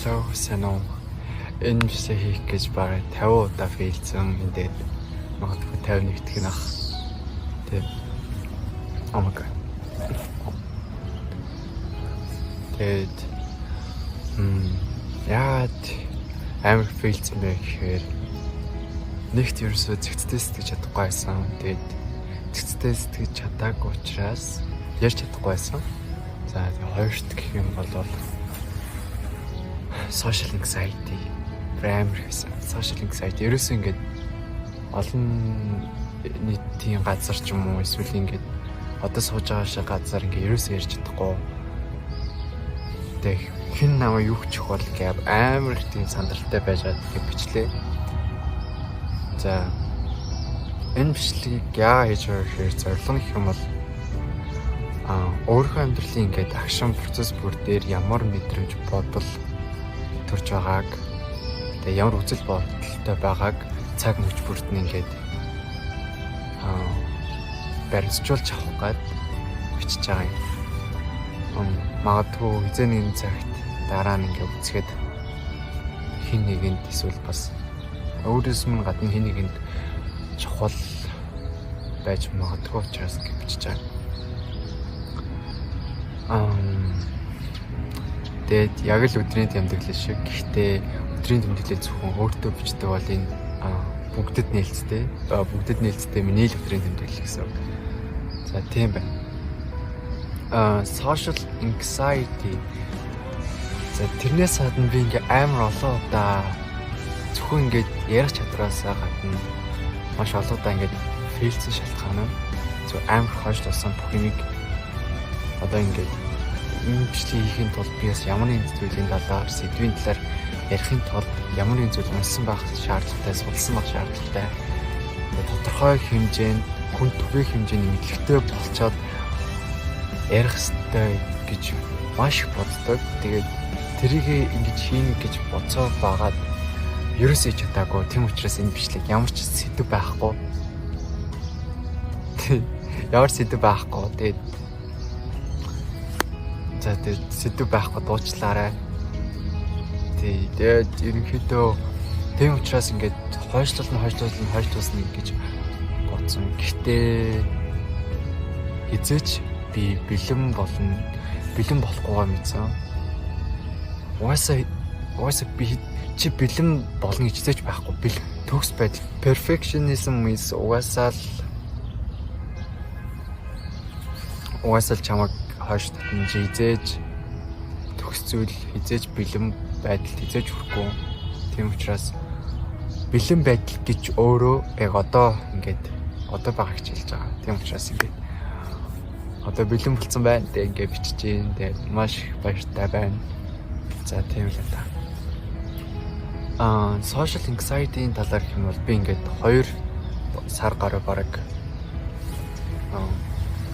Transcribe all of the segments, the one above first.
Hello, сайн уу? Энэ бичлэг хийх гэж бараг 50 удаа fail сэн. Тэгээд магадгүй 51 дэх нь ах. Тэгээд oh my God. Тэгээд яагаад амар fail сэн бэ гэхээр нэгт ерөөсөө зэгцтэй сэтгэж чадахгүй байсан. Тэгээд зэгцтэй сэтгэж чадаагүй учраас ярьж чадахгүй байсан. За, тэгээд хоёрт гэх юм бол social anxiety амар байсан. Social anxiety ерөөсөө ингээд олон нийтийн газар ч юм уу, эсвэл ингээд одоо сууж байгаа шиг газар ингээд ерөөсөө ярьж чадахгүй. Тэгээ хэн намайг юу ч бол гэв амар их тийм сандралтай байж байгаа гэх бичлээ. За, энэ бичлэгийг яа хийж байгаа гэхээр зорилго нь гэх юм бол өөрийнхөө амьдралын ингээд агшин процесс бүр дээр ямар мэдрэмж, бодол төрж байгааг, тэгээ ямар үзэл бодолтой байгааг цаг мөч бүрт нь ингээд баримтжуулж авах гээд бичиж байгаа юм. Магадгүй хэзээ нэгэн цагт дараа нь ингээд үзэхэд хэн нэгэнд эсвэл бас өөрөөс мөн гадна хэн нэгэнд чухал байж магадгүй учраас ингэж бичиж байгаа. Тэгээд яг л өдрийн тэмдэглэл шиг. Гэхдээ өдрийн тэмдэглэл зөвхөн өөртөө бичдэг бол энэ бүгдэд нээлттэй. Бүгдэд нээлттэй миний л өдрийн тэмдэглэл гэсэн үг. За, тийм байна. Social anxiety. За, тэрнээс гадна би ингээ амар олон удаа зөвхөн ингээд ярих чадвараасаа гадна маш олон удаа ингээд fail сэн шалтгаан нь зөв амар хойшлуулсан бүх юмыг. Одоо ингээд энэ бичлэг хийхийн тулд би бас ямар нэгэн зүйлийн талаар, сэдвийн талаар ярихын тулд ямар нэгэн зүйл уншсан байх шаардлагатай, судалсан байх шаардлагатай. Тодорхой хэмжээнд, хүн түгээх хэмжээний мэдлэгтэй болчоод ярих хэрэгтэй гэж маш их боддог. Тэгээд тэрийг ингэж хийнэ гэж бодсоо байгаад ерөөсөө хийж чадаагүй. Тийм учраас энэ бичлэг ямар ч сэдэв байхгүй. Ямар ч сэдэв байхгүй. Тэгээд за, тэгээд сэдэв байхгүй, дуучлаарай. Тий, тэгээд ерөнхийдөө тийм учраас ингээд хойшлуулна, хойшлуулна, хойшлуулна гэж бодсон. Гэхдээ хэзээ ч би бэлэн болно, бэлэн болохгүйгаа мэдсэн. Угаасаа би чи бэлэн болно гэж хэзээ ч байхгүй. Бэл төгс байдал. Perfectionism is угаасаа л чамайг хойш татна. Чи хэзээ ч төгс зүйл, хэзээ ч бэлэн байдалд хэзээ ч хүрэхгүй. Тийм учраас бэлэн байдал гэж өөрөө яг одоо ингээд одоо байгаа хичээлж байгаа. Тийм учраас ингээд одоо бэлэн болцсон байна. Тэгээ ингээд бичиж гин. Тэгээ маш их баяртай байна. За, тийм л та. Social anxiety-ийн талаар гэх юм бол би ингээд 2 сар гаруй бараг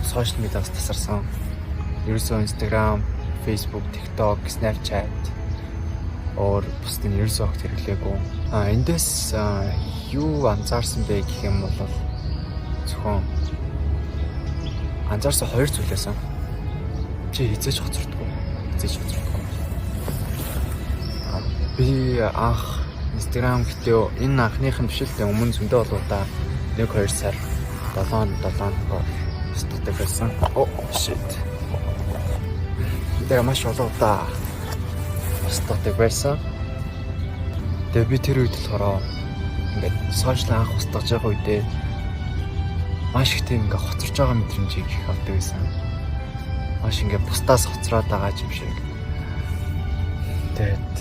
social media-аас тасарсан. Ерөөсөө Instagram, Facebook, TikTok, Snapchat өөр бусдын ерөөсөө огт хэрэглээгүй. Эндээс юу анзаарсан бэ гэх юм бол зөвхөн анзаарсан хоёр зүйл байсан. Чи хэзээ ч хоцордгоо. Хэзээ ч хоцордгоо. Би анх Instagram гэтээ энэ анхных нь биш л дээ, өмнө зөндөө олоудаа 1 2 сар 7 7 устгадаг байсан. Oh shit. Тэгээ маш олон удаа устгадаг байсан. Тэгээ би тэр үед болохоор ингээд social анх устгаж байгаа үедээ маш их тийм ингээд хоцорч байгаа мэдрэмжийг их авдаг байсан. Маш ингээд бусдаас хоцроод байгаа юм шиг. Тэгээд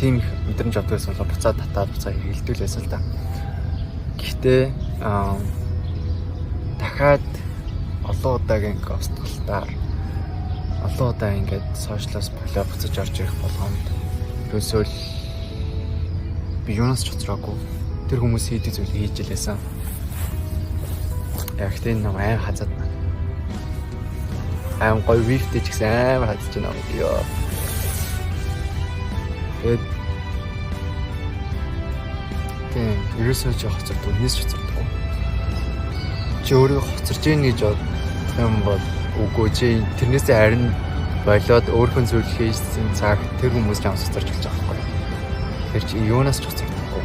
тийм их мэдрэмж авдаг байсан бол буцаад татаад буцаа хэрэглэдэг л байсан л да. Гэхдээ дахиад олон удаагийн ингээд устгалтаар, олон удаа ингээд social оос болоо буцаж орж ирэх болгоомд ерөөсөө л би юунаас ч хоцроогүй. Тэр хүмүүс хийдэг зүйлийг хийж л байсан. Яг тийм нэг аим хазаад байна. Аим гоё view тэй ч гэсэн амар хазаж байна. Йоо. Тэгээд тийм ерөөсөө ч хоцордог, нээс ч хоцордог. Чи өөрөө хоцорж гин гэж бодох юм бол үгүй, чи тэрнээсээ харин Болоод өөрхөн зүйл хийсэн цаг тэр хүмүүс чамаас хоцорч эхэлж байгаа байхгүй. Тэр чи юунаас ч хоцордохгүй.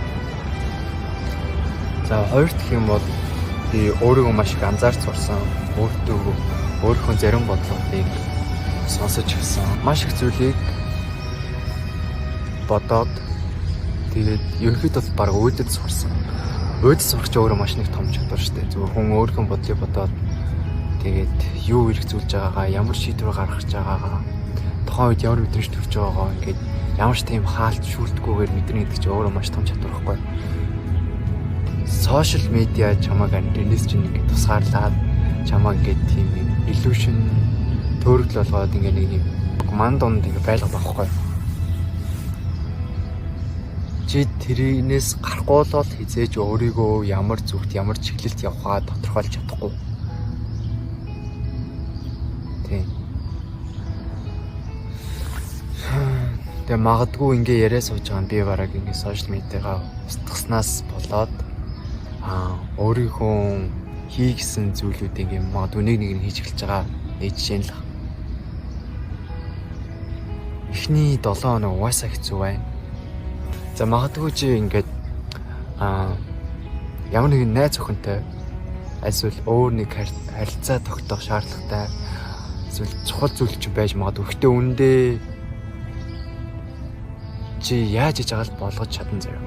За, хоёр дахь юм бол би өөрийгөө маш их анзаарч сурсан. Өөртөө, өөрийнхөө зарим бодлогыг сонсож ирсэн. Маш их зүйлийг бодоод, тэгээд ерөнхийдөө бол баг үүдэж сурсан. Үүдэж сурах чи өөрөө маш нэг том чадвар шүү дээ. Зөвхөн хүн өөрийнхөө бодлыг бодоод, тэгээд юу хэрэгцүүлж байгаагаа, ямар шийдвэр гаргаж байгаагаа, тухайн үед ямар мэдрэмж төрж байгаагаа ингээд ямар ч тийм хаалт шүүлтгүйгээр мэднэ гэдэг чинь өөрөө маш том чадвар байхгүй. Social media чамайг энэс чинь ингээд тусгаарлаад, чамайг ингээд тийм illusion, төөрөгдөл болгоод, ингээд нэг юм ман дунд ингээд байлгах байхгүй. Чи тэрнээс гарахгүй бол хэзээ ч өөрийгөө ямар зүгт, ямар чиглэлд явахаа тодорхойлж чадахгүй. Тийм. Тэгээ магадгүй ингээ яриа сууж байгаа нь би бараг ингээ social media гаа устгаснаас болоод өөрийнхөө хийгсэн зүйлүүдийг ингээ магадгүй нэг нэг нь хийж эхэлж байгаа нэг жишээ нь л. Эхний 7 хоног угаасаа хэцүү байна. За, магадгүй чи ингээд ямар нэгэн найз охинтой эсвэл өөр нэг харилцаа тогтоох шаардлагатай эсвэл чухал зүйл чи байж магадгүй. Гэхдээ үүндээ чи яаж хийж байгаа л болгож чадан заяа.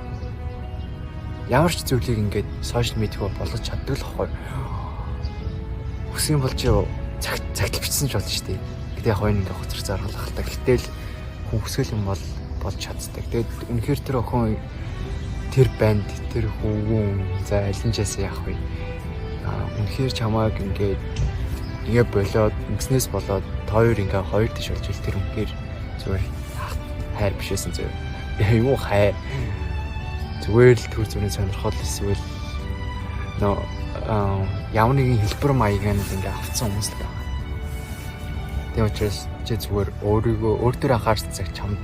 Ямар ч зүйлийг ингээд social media болгож чаддаг л байхгүй. Хүсэх юм бол чи цагтл бичсэн ч болно шүү дээ. Гэтэ яг энэ ингээд хоцрох заргалах л та. Гэтэл хүн хүсгэл юм бол болж чаддаг. Тэгээд үнэхээр тэр охин, тэр банд, тэр хөвгүүн, за, аль нь ч яасан яах вэ? Үнэхээр чамайг ингээд ингээ болоод, ингэснээс болоод хоёр ингээ хоёр тийш болж ил, тэр үнэхээр зүгээр хайр биш байсан зөө. Юу хайр. Зүгээр л төр зүрийн сонирхол эсвэл нөө ямар нэгэн хэлбэр маягаар нь ингээ авцсан хүмүүс л байна. Тийм учраас чи зүгээр өөрийгөө, өөр төр анхаарсан цаг чамд,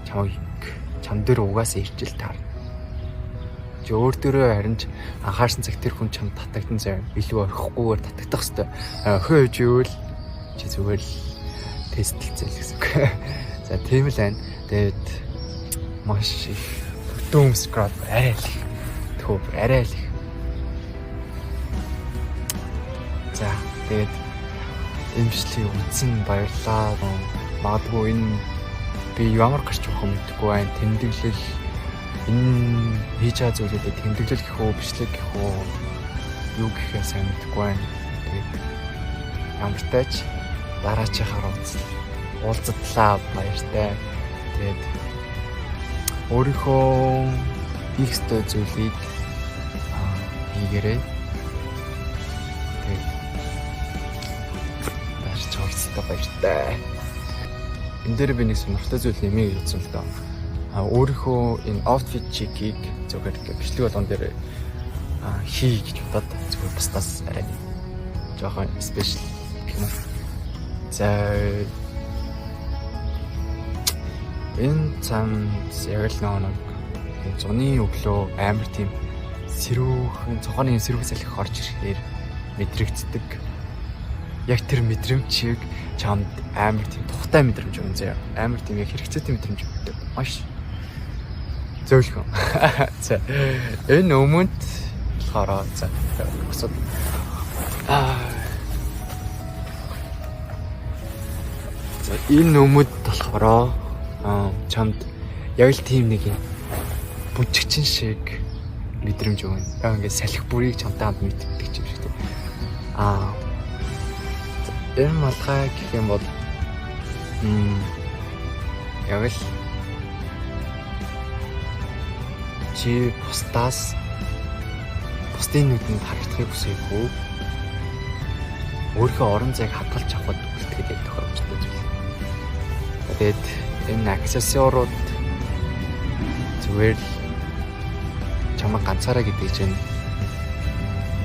чамайг, чам дээр угаасаа ирчил таар. Чи өөр дөрөө харин ч анхаарсан цаг тэр хүн чамд татагдан заяа. Илүү орхихгүйгээр татагдах хэвээр. Охин хэж ивэл чи зүгээр л тестлцээ л гэсэн үг. За, тийм л байна. Тэгээд маш их doom scroll арай л их. Төө арай л их. За, тэгээд энэ бичлэгийг үзсэн баярлалаа. Магадгүй энэ би ямар гарч өгөх юм мэдэхгүй байна. Тэмдэглэл, энэ хийж байгаа зүйлүүдэд тэмдэглэл гэх үү, бичлэг гэх үү, юу гэхээ сайн мэдэхгүй байна. Тэгээд ямар ч дараачийнхаар уулзтлаа, баяртай. Тэгээд өөрийнхөө хийх ёстой зүйлийг хийгээрэй. Тэгээд дараач уулзтаа баяртай. Энэ дээр би нэг сонирхолтой зүйл нэмээ гэж бодсон л доо. Өөрийнхөө энэ outfit check-ийг зүгээр ингээ бичлэг болгон дээр хий гэж бодоод зүгээр бусдаас арай жоохон special гэх юм уу. За, энэ цам яг л нэг зуны өглөө амар тийм сэрүүхэн цонхооны сэрүүх салхи орж ирэхээр мэдрэгддэг. Яг тэр мэдрэмжийг чамд амар тийм тухтай мэдрэмж өгөн заяа. Амар тийм яг хэрэгцээтэй мэдрэмж өгдөг. Маш зөөлхөн. За, энэ өмнөд болохоор, за, босод за, энэ өмд болохоор чамд яг л тийм нэг юм бүжигчин шиг мэдрэмж өгнө. Яг ингээд салхи бүрийг чамтай хамт мэддэг юм шиг тийм. Энэ малгай гэх юм бол яг л чи бусдаас, бусдын нүдэнд харагдахыг хүсээгүй, өөрийнхөө орон зайг хадгалж авахд үлдэхэд яг тохиромжтой зүйл. Тэгээд энэ аксессуарууд зүгээр л чамайг ганцаараа гэдэг чинь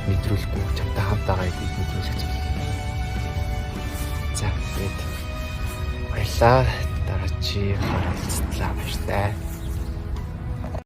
мэдрүүлэхгүй, чамтай хамт байгаа гэдгийг мэдрүүлэх зүйл. За, тэгээд баярлалаа. Дараачийн уулзтлаа, баяртай.